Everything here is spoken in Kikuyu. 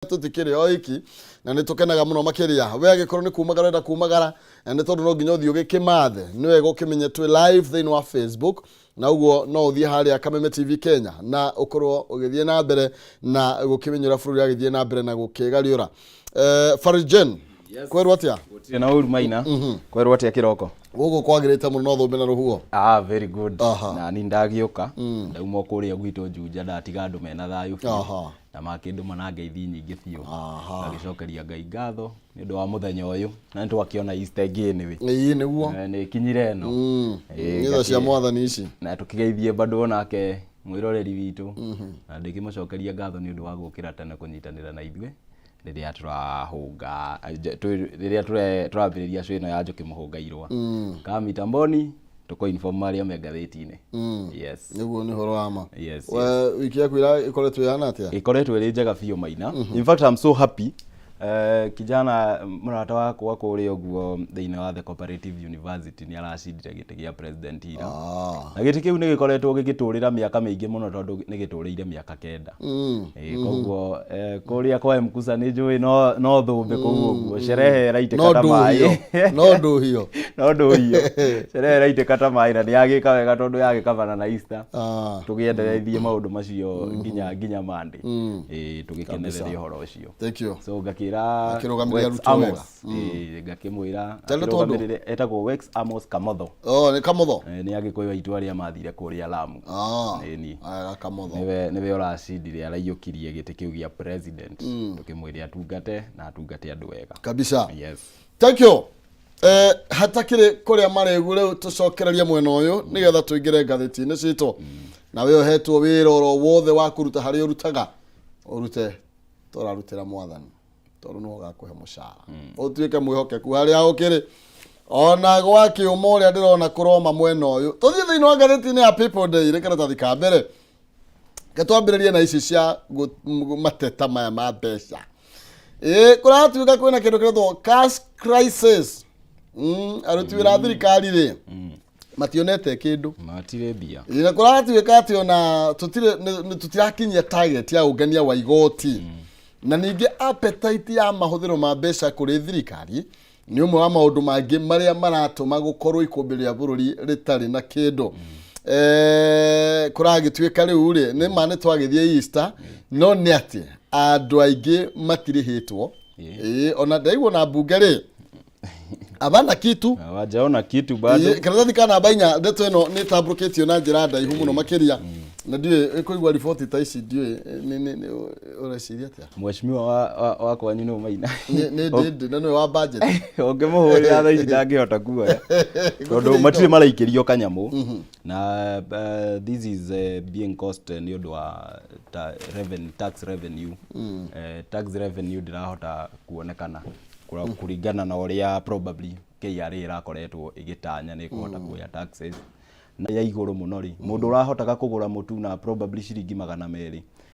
Tũtikĩrĩ o iki na nĩ tũkenaga mũno makĩria. We angĩkorwo nĩ kumagara ũrenda kumagara, na nĩ tondũ no nginya ũthiĩ ũgĩkĩmathe, nĩ wega ũkĩmenye twĩ live thĩinĩ wa Facebook, na ũguo no ũthiĩ harĩa Kameme TV Kenya na ũkorwo ũgĩthiĩ na mbere na gũkĩmenya ũrĩa bũrũri ũragĩthiĩ na mbere na gũkĩgariũra. Farijen, kwerwo atĩa? Gũtirĩ na ũru, Maina. Kwerwo atĩa kĩroko? Gũkũ kwagĩrĩte mũno, no thũmbĩ na rũhuho. Ah, very good. Na ni ndagĩũka, ndauma o kũrĩa gwitũ Juja, ndatiga andũ mena thayũ biũ. Na makĩndũma na ngeithi nyingĩ biũ. Ngagĩcokeria Ngai ngatho nĩ ũndũ wa mũthenya ũyũ, na nĩ twakĩona Easter ĩngĩ anyway. Ĩĩ, nĩguo. Nĩ ĩkinyire ĩno. Nĩ tha cia Mwathani ici. Na tũkĩgeithie bado onake mwĩroreri witũ, na ndĩkĩmũcokeria ngatho nĩ ũndũ wa gũkĩra tene kũnyitanĩra na ithuĩ rĩrĩa tũrahũnga, rĩrĩa tũrambĩrĩria show ĩno ya Njũkĩ Mũhũnga Irũa. Ka mitamboni tũkũ inform marĩa me ngathĩti-inĩ. Yes. Nĩguo, nĩ ũhoro wa ma. Yes. We wiki yaku ĩkoretwo ĩhana atĩa? Ĩkoretwo ĩrĩ njega biũ, Maina. In fact, I'm so happy. Kijana mũrata wakwa kũrĩa ũguo thĩinĩ wa the Cooperative University nĩ aracindire gĩtĩ gĩa president ira. Na gĩtĩ kĩu nĩ gĩkoretwo gĩgĩtũrĩra mĩaka mĩingĩ mũno, tondũ nĩ gĩtũrĩire mĩaka 9. Koguo kũrĩa kwa Mkusa nĩ njũĩ no thũmbĩ kũu ũguo sherehe ĩraitĩka No ta maĩ. Ndũhio no ndũhio. No ndũhio, sherehe ĩraitĩka ta maĩ, na nĩ yagĩka wega tondũ yagĩkabana na Easter. Tũgĩendereithie maũndũ macio nginya Monday. Tũgĩkenerere ũhoro ũcio. Thank you. So ngakĩra Akĩrũgamĩrĩra Wex arutwo wega. Amos, ngakĩmwĩra Tene tondũ? akĩrũgamĩrĩre, etagwo Wex Amos Kamotho. Oh, nĩ Kamotho. Nĩ Agĩkũyũ aitũ arĩa mathire kũrĩa Lamu. Ĩni. Aya, Kamotho. Nĩwe ũracindire, araiyũkirie gĩtĩ kĩu gĩa president. Tũkĩmwĩre atungate na atungate andũ wega. Kabisa. Yes. Thank you. Hatakĩrĩ kũrĩa marĩgu, rĩu tũcokererie mwena ũyũ nĩgetha tũingĩre ngathĩti-inĩ citũ. Na we ũhetwo wĩra oro wothe wa kũruta harĩa ũrutaga, ũrute tũrarutĩra Mwathani, tondũ nĩwe ũgakũhe mũcara. Ũtuĩke mwĩhokeku harĩa ũkĩrĩ ona gwakĩũma ũrĩa ndĩrona kũroma mwena ũyũ. Tũthiĩ thĩinĩ wa ngathĩti-inĩ ya People Daily, karatathi ka mbere. Reke twambĩrĩrie na ici cia mateta maya ma mbeca. Ĩ kũratuĩka kwĩna kĩndũ kĩretwo cash crisis. Aruti wĩra a thirikari rĩ, mationete kĩndũ. Matirĩ mbia. Ĩ, na kũratuĩka atĩ ona tũtirĩ tũtirakinyia target ya ũngania wa igoti, na ningĩ appetite ya mahũthĩro ma mbeca kũrĩ thirikari nĩ ũmwe wa maũndũ mangĩ marĩa maratũma gũkorwo ikũmbĩ rĩa bũrũri rĩtarĩ na kĩndũ. Kũragĩtuĩka rĩu rĩ, nĩ ma nĩ twagĩthiĩ Easter, no nĩ atĩ andũ aingĩ matirĩhĩtwo. Ĩĩ, ona ndaigua na mbunge rĩ, abana kitu. Hawajaona kitu bado. Karatathi ka namba 4, ndeto ĩno nĩ ĩtambũrũkĩtio na njĩra ndaihu mũno makĩria, na ndiũĩ kũigua riboti ta ici, ndiũĩ ũreciria atĩa? Mheshimiwa wa kwanyu nĩ Maina. Nĩ ndĩ na nĩwe wa budget. Ũngĩmũhũrĩra thaa ici ndangĩhota kuoya tondũ matirĩ maraikĩrio kanyamũ, na this is being caused nĩ ũndũ wa revenue, tax revenue. Tax revenue ndĩrahota kuonekana kũringana na ũrĩa probably KRA ĩrakoretwo ĩgĩtanya nĩ ĩkũhota kuoya taxes na ya igũrũ mũno rĩ, mũndũ ũrahotaga kũgũra mũtu na probably ciringi 200.